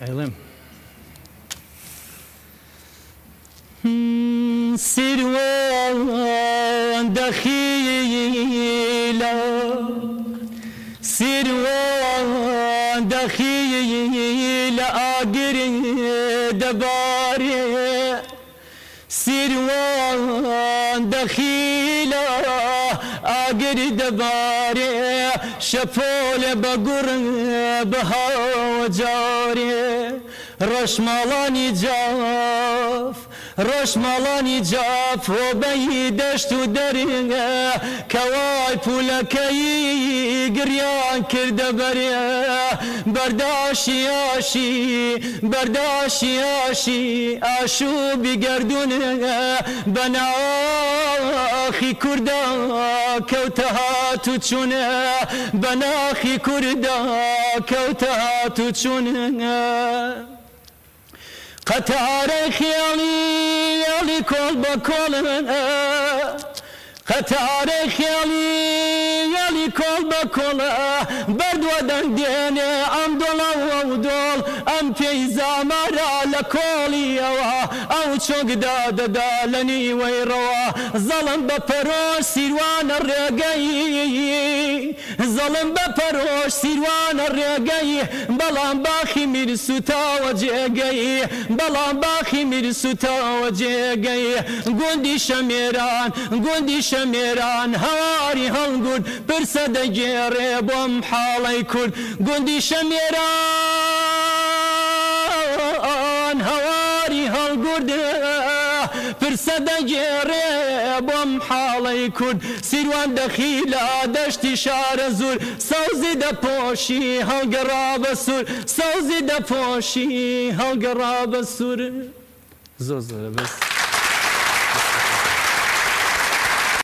ئەیڵێم. سیروان دەخیلە سیروان دەخیلە ئاگر دەبارێ سیروان دەخیلە ئاگر دەبارێ شەپۆلێ بە گوڕ بەهاوە جارێ ڕەشماڵانی جاف ڕەشماڵانی جاف هۆبەی دەشت و دەرێ کەوای پولەکەی گریان کردە بەرێ بەرداشی ئاشی بەرداشی ئاشی ئاشوبی گەردوون بە ناخی کوردا کەوتە هات و چوون بە ناخی کوردا کەوتە هات و چوون. قەتارەی خێڵی وێڵی کۆڵ بە کۆڵ قەتارەی خێڵی وێڵی کۆڵ بە کۆڵ بەرد وە دەنگ دێنێ ئەم دۆڵە و ئەو دۆڵ ئەم پێی زامارا لە کۆڵیەوە ئەو چۆک دادەدا لە نیوەی ڕەوە زەڵم بە پەرۆش سیروانە ڕێگەی زەڵم بە پەرۆش سیروانە ڕێگەی بەڵام باخی میر سوتاوە جێگەی بەڵام باخی میر سوتاوە جێگەی گوندی شەمێران گوندی شەمێران هەواری هەڵگورد پرسە دەگێڕێ بۆم حاڵەی کورد گوندی شەمێران هەواری هەڵگورد پرسە دەگێڕێ بۆم حاڵەی کورد سیروان دەخیلە دەشتی شارەزوور سەوزی دەپۆشی هەڵگەڕا بە سوور سەوزی دەپۆشی هەڵگەڕا بە سوور. زۆر زۆرە بەس.